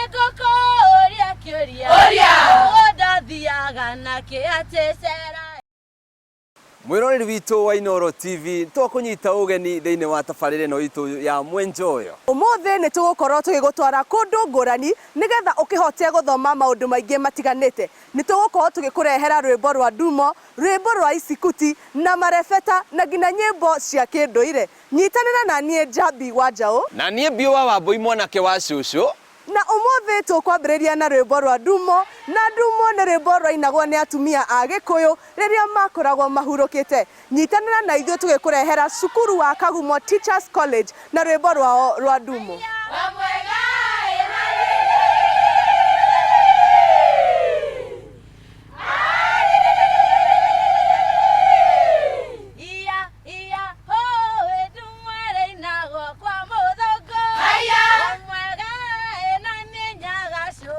Nĩngũkũũria kĩũria. Ũria. Ũgũndathiaga nakĩ atĩ cera. Mwĩroreri witũ wa Inooro TV twakũnyita ũgeni thĩinĩ wa tabarĩra ĩno itũ ya Mwenjoyo. Ũmũthĩ nĩ tũgũkorwo tũgĩgũtwara kũndũ ngũrani nĩgetha ũkĩhote gũthoma maũndũ maingĩ matiganĩte. Nĩ tũgũkorwo tũgĩkũrehera rwĩmbo rwa ndumo, rwĩmbo rwa icikuti na marebeta na nginya nyĩmbo cia kĩndũire. Nyitanĩra na niĩ Njambi wa Njaũ. Na niĩ Biũ wa Wambũi mwanake wa cũcũ. Na ũmũthĩ tũkwambĩrĩria na rwĩmbo rwa ndumo, na ndumo nĩ rwĩmbo rwainagwo nĩ atumia a Gĩkũyũ rĩrĩa makoragwo mahurũkĩte. Nyitanĩra na ithuĩ tũgĩkũrehera cukuru wa Kagumo Teachers College na rwĩmbo rwao rwa ndumo. Iya, iya, ho, ndumwere inagwo kwa mũthũngũ. Wamwega ĩ na niĩ nyagacũ,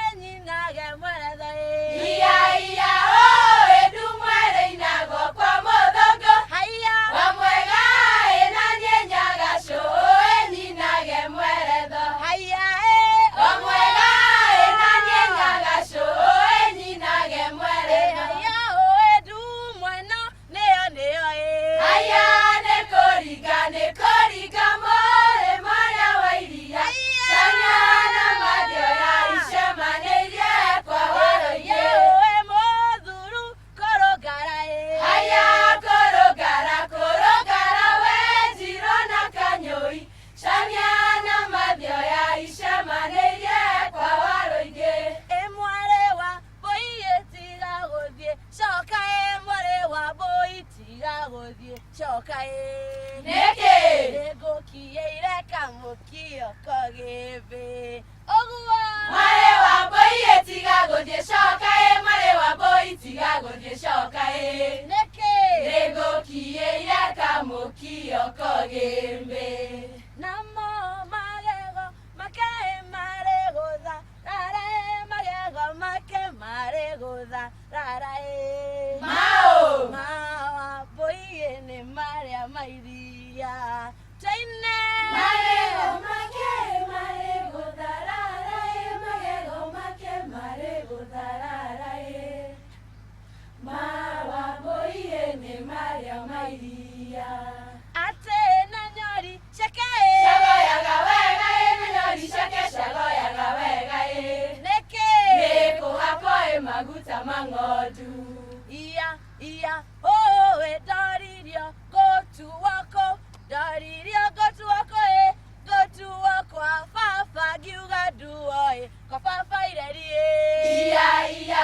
ĩ nyinage mweretho ĩ. Iya, iya, oh, ndumwere inagwo kwa mũthũngũ. Haiya. Wamwega ĩ na niĩ nyagacũ, ĩ nyinage mweretho. Haiya ĩ. Wamwega ĩ na niĩ nyagacũ, ĩ nyinage mweretho. Haiya ĩ ndumweno nĩyo nĩyo ĩ. Haya nĩ kũringa nĩ kũringa mũrĩmo ũrĩa wa iria. Canya na mathioya icemanĩirie kwa Waroiye. Ĩ mũthuru kũrũngara ĩ. Haya kũrũngara kũrũngara wenjirwo na kanyũi. Canya na mathioya icemanĩirie kwa Waroingĩ. Ĩ mwarĩ wa mbũi tiga gũthiĩ coka ĩ mwarĩ wa mbũi tiga gũthiĩ coka ĩ. Nĩkĩ? Nĩngũkiĩire kamũkio kogĩmbĩ ũguo. Mwarĩ wa mbũi tiga gũthiĩ coka ĩ, mwarĩ wa mbũi tiga gũthiĩ coka ĩ. Nĩkĩ? Nĩngũkiĩire kamũkio kogĩmbĩ. Namo magego make marĩ gũtha rara ĩ magego make marĩ gũtha rara ĩ. Mao. Mawa mbũi nĩ marĩa ma iria tũine. Magego make marĩ gũtharara ĩ, magego make marĩ gũtharara ĩ. Mawa mbũi nĩ marĩa ma iria. Atĩ na nyori ceke ĩ. Cagoyaga wega ĩ, na nyori ciake cagoyaga wega ĩ. Nĩkĩ? Nĩkũhakwo ĩ maguta ma ng'ondu. Iya iya ũĩ ndoririo ngũtuo kũ ndoririo ngũtuo kũ ĩ ngũtuo kwa baba ngiuga nduo ĩ kwa baba ireri ĩ. Iya iya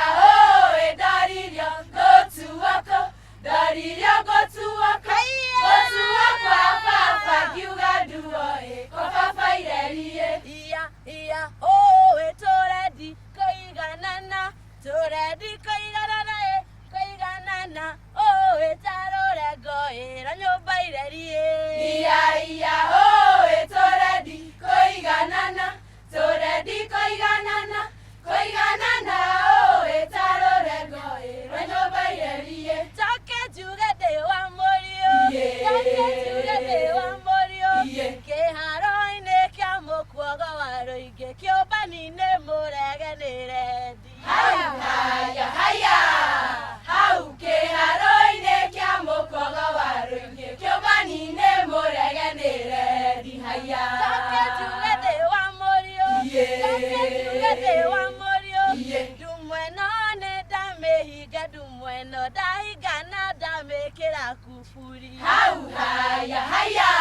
ũĩ ndoririo ngũtuo kũ ndoririo ngũtuo kũ ngũtuo kwa baba ngiuga nduo ĩ kwa baba ireri ĩ. Iya iya ũĩ tũrendi kũiganana tũrendi kũiganana ĩ kũiganana ũĩ ta rũrengo ĩ na nyũmba ireri ĩ. Iya iya ũĩ tũrendi kũiganana tũrendi kũiganana kũiganana ũĩ ta rũrengo ĩ rwa nyũmba ireri ĩ. Njoke njuge ndĩ wa mũriũ Iye. Njoke njuge ndĩ wa mũriũ Iye. Kĩharo-inĩ kĩa mũkuogo wa rũingĩ kĩũmbani-inĩ mũrege nĩ rendi. Hau haya haya hau kĩharo-inĩ kĩa mũkogo wa rũingĩ kĩũmbani-inĩ mũrege nĩ rendi haya. Njoke njuge ndĩ wa mũriũ Iye. Njoke njuge ndĩ wa mũriũ Iye. Ndumweno nĩ ndamĩhinga ndumweno ndahinga na ndamĩkĩra kuburi. Hau haya haya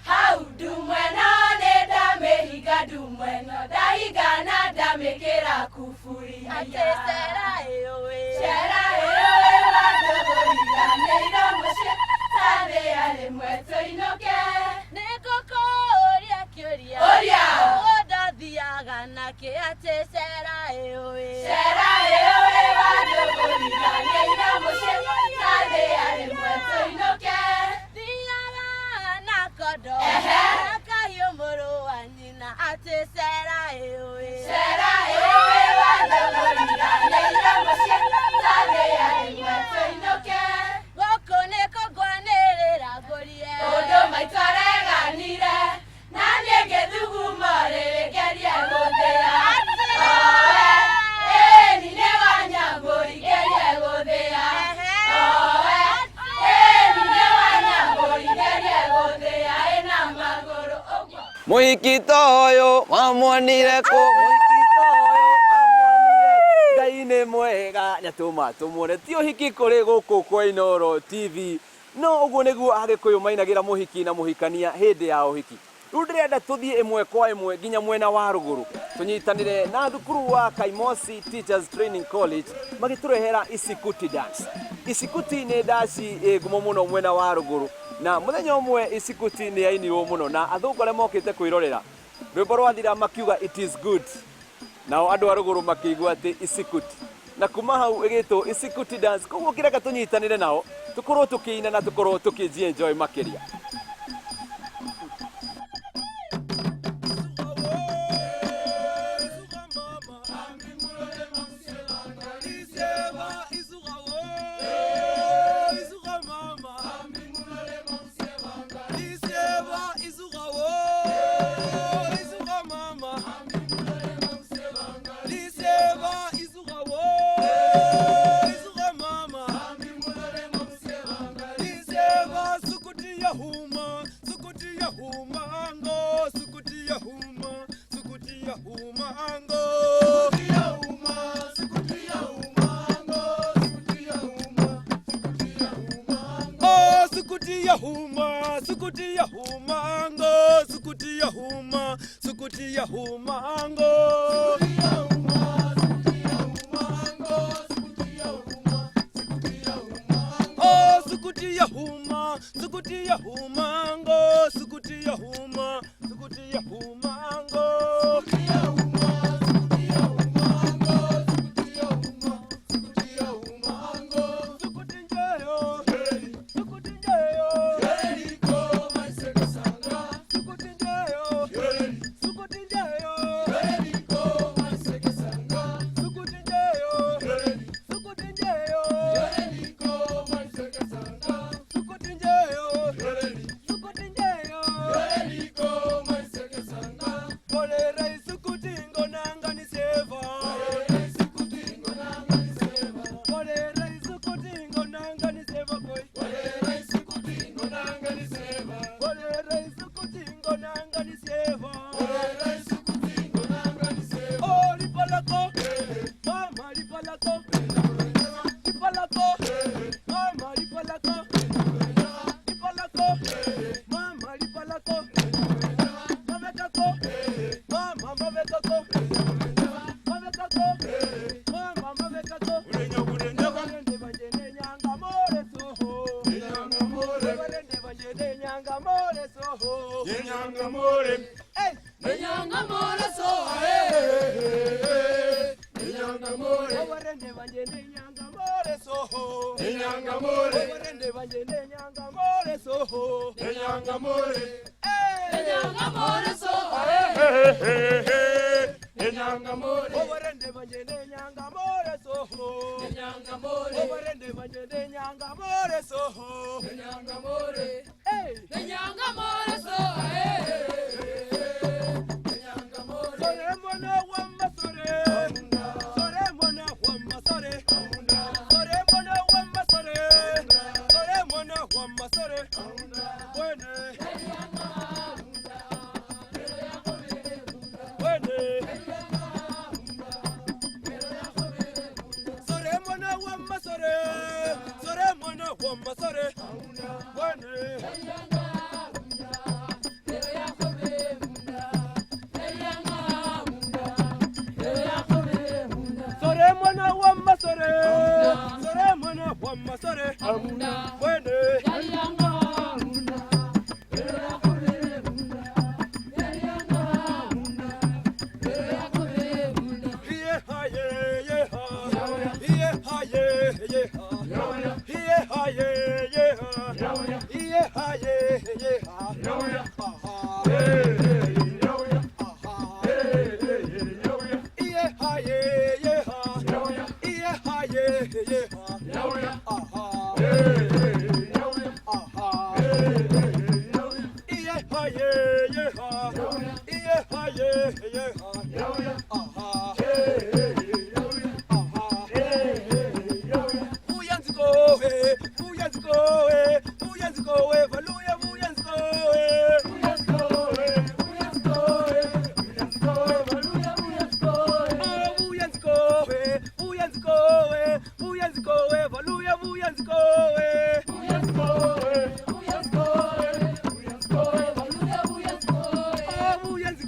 hau ndumweno nĩ ndamĩhinga ndumweno ndahinga na ndamĩkĩra kuburi Atĩ cera ĩũĩ. Cera ĩũĩ wandũgũriganĩirwo mũciĩ tathĩa rĩmwe tũinũke. Nĩngũkũũria kĩũria. Ũria. Ũgũndathiaga nakĩ atĩ cera ĩũĩ. Cera ĩũĩ wandũgũriganĩirwo mũciĩ tathĩa rĩmwe tũinũke. Thiaga na kondo. Ehe. Na kahiũ mũrũ wa nyina atĩ cera ĩũĩ. Cera ĩũĩ wandũgũriganĩirwo Mũhiki toyo wamwonire kũ? Mũhiki toyo wamwonire Ngai nĩ mwega nĩatũma tũmuone. Ti ũhiki kũrĩ gũkũ kwa Inooro TV, no ũguo nĩguo Agĩkũyũ mainagĩra mũhiki na mũhikania hĩndĩ ya ũhiki. Rĩu ndĩrenda tũthiĩ ĩmwe kwa ĩmwe nginya mwena wa rũgũrũ tũnyitanĩre na thukuru wa Kaimosi Teachers Training College magĩtũrehera Isikuti Dance. Isikuti nĩ ndaci ĩ ngumo mũno mwena wa rũgũrũ na mũthenya ũmwe Isikuti nĩ yainirwo mũno na athũngũ arĩa mokĩte kwĩrorera rwĩmbo rwathira makiuga it is good, nao andũ a rũgũrũ makĩigua atĩ Isikuti, na kuma hau ĩgĩtwo Isikuti Dance. Koguo kĩreka tũnyitanĩre nao tũkorwo tũkĩina na tũkorwo tũkĩji enjoy makĩria.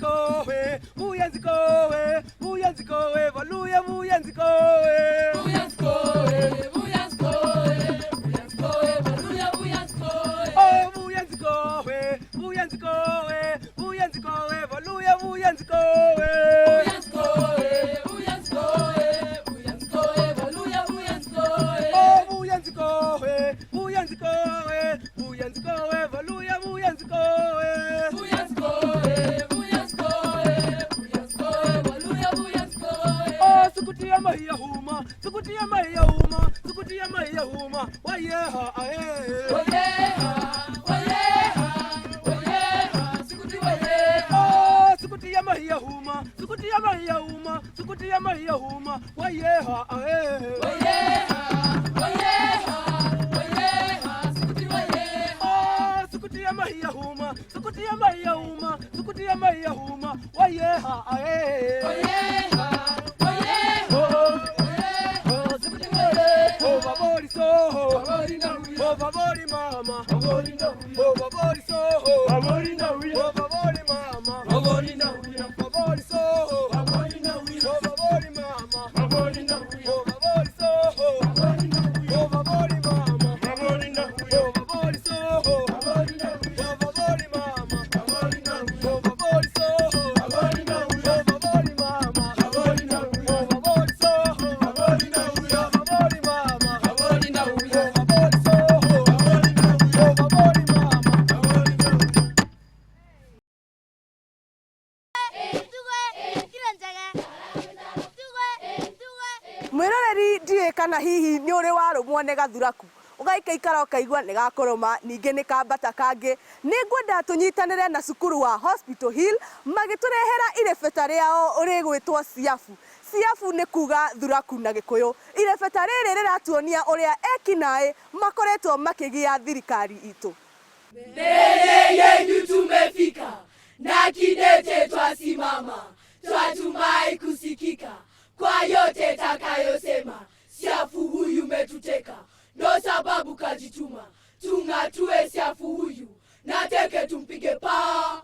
Buyanzikowe, Buyanzikowe, Buyanzikowe, Valuya Buyanzikowe. Oh, Buyanzikowe, Buyanzikowe, Buyanzikowe, Valuya Buyanzikowe. Oh, Buyanzikowe, Buyanzikowe, Buyanzikowe, Valuya Buyanzikowe. Oh, sukutia mahiya huma, sukutia mahiya huma, sukutia mahiya huma, wayeha ahe. Oh, sukutia mahiya huma, sukutia mahiya huma, sukutia mahiya huma, wayeha ahe. Oh, sukutia mahiya huma, sukutia mahiya huma, sukutia mahiya huma, wayeha ahe. Oh, oh, oh, babori soho, oh, babori mama, oh, babori soho, oh, babori mama, babori soho, oh, babori mama, oh, babori soho, oh, babori mama, oh, babori soho, oh, babori mama, oh, babori soho, oh, babori mama, oh, babori soho, oh, babori mama, oh, babori soho, oh, babori mama. Mwiroreri ndiũĩ kana hihi nĩ ũrĩ warũmwo nĩ gathuraku ũgaikaikara ũkaigua nĩ gakũrũma ningĩ nĩ kambata kangĩ. Nĩ ngwenda tũnyitanĩre na cukuru wa Hospital Hill magĩtũrehera irebeta rĩao rĩgwĩtwo Siafu. Siafu nĩ kuga thuraku na Gĩkũyũ. Irebeta rĩrĩ rĩratuonia ũrĩa ekinaĩ makoretwo makĩgia thirikari itũ. Mbele yenu tumefika na kidete twasimama, twatumai kusikika kwa yote takayosema. Siafu huyu metuteka, ndo sababu kajituma. Tung'atue siafu huyu na teke tumpige paa.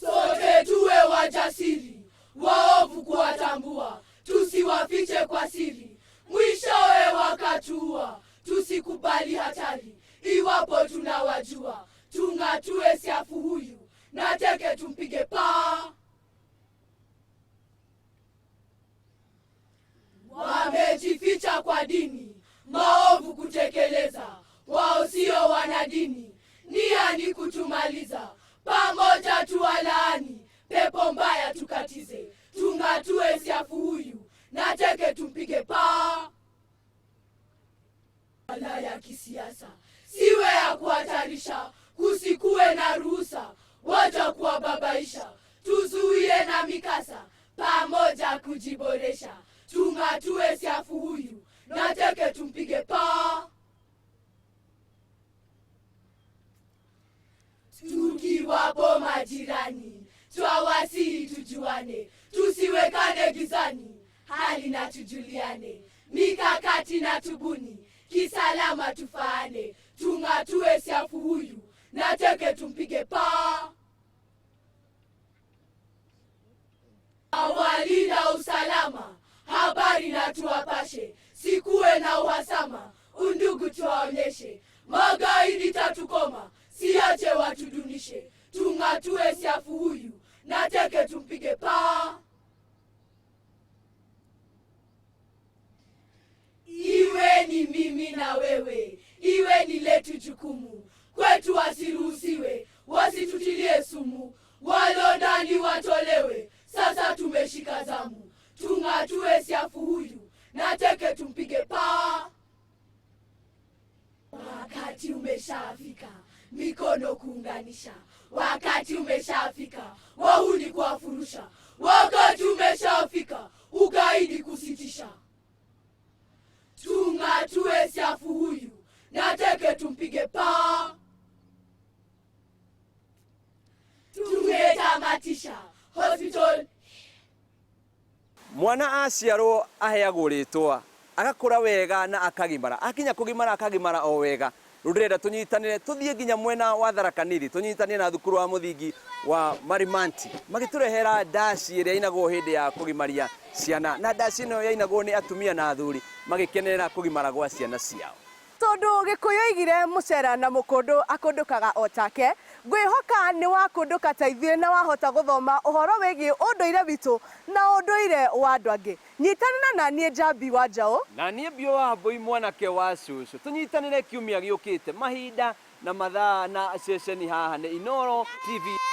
Sote tuwe wajasiri, waovu kuwatambua, tusiwafiche kwa siri, mwishowe wakatua. Tusikubali hatari iwapo tunawajua. Tung'atue siafu huyu na teke tumpige paa. Wamejificha kwa dini, maovu kutekeleza, wao sio wanadini, nia ni kutumaliza. Pamoja tuwalaani, pepo mbaya tukatize, tung'atue siafu huyu na teke tumpige paa. Wala ya kisiasa siwe ya kuhatarisha, kusikuwe na ruhusa waja kuwababaisha, tuzuie na mikasa, pamoja kujiboresha. Tung'atue siafu huyu na teke tumpige paa. Tukiwapo majirani, twawasihi tujuane, tusiwekane gizani, hali na tujuliane, mikakati na tubuni, kisalama tufaane. Tung'atue siafu huyu na teke tumpige paa. Walinda usalama, habari na tuwapashe, sikuwe na uhasama, undugu tuwaonyeshe, magaidi tatukoma, siache watudunishe. Tung'atue siafu huyu na teke tumpige paa. Iwe ni mimi na wewe, iwe ni letu jukumu, kwetu wasiruhusiwe, wasitutilie sumu, walo ndani watolewe. Sasa tumeshika zamu, tung'atue siafu huyu na teke tumpige paa. Wakati umeshafika, mikono kuunganisha. Wakati umeshafika, wahuni kuwafurusha. Wakati umeshafika, ugaidi kusitisha. Tung'atue siafu huyu na teke tumpige paa. Tumetamatisha hospital. Mwana aciarwo aheagwo rĩtwa, agakũra wega na akagimara. Akinya kũgimara akagimara o wega. Rĩu ndĩrenda tũnyitanĩre tũthiĩ nginya mwena wa Tharaka Nithi, tũnyitanĩre na thukuru wa mũthingi wa Marimanti magĩtũrehera ndaci ĩrĩa inagwo hĩndĩ ya kũgimaria ciana, na ndaci ĩno yainagwo nĩ atumia na athuri magĩkenerera kũgimara gwa ciana ciao. Tondũ Gĩkũyũ oigire mũcera na mũkũndũ akũndũkaga o take, ngwĩhoka nĩ wakũndũka ta ithuĩ na wahota gũthoma ũhoro wĩgiĩ ũndũire witũ na ũndũire wa andũ angĩ. Nyitanĩra na niĩ Njambi wa Njaũ. Na niĩ Mbiũ wa Mbũi mwanake wa cũcũ. Tũnyitanĩre kiumia gĩũkĩte mahinda na mathaa na ceceni haha nĩ Inooro TV.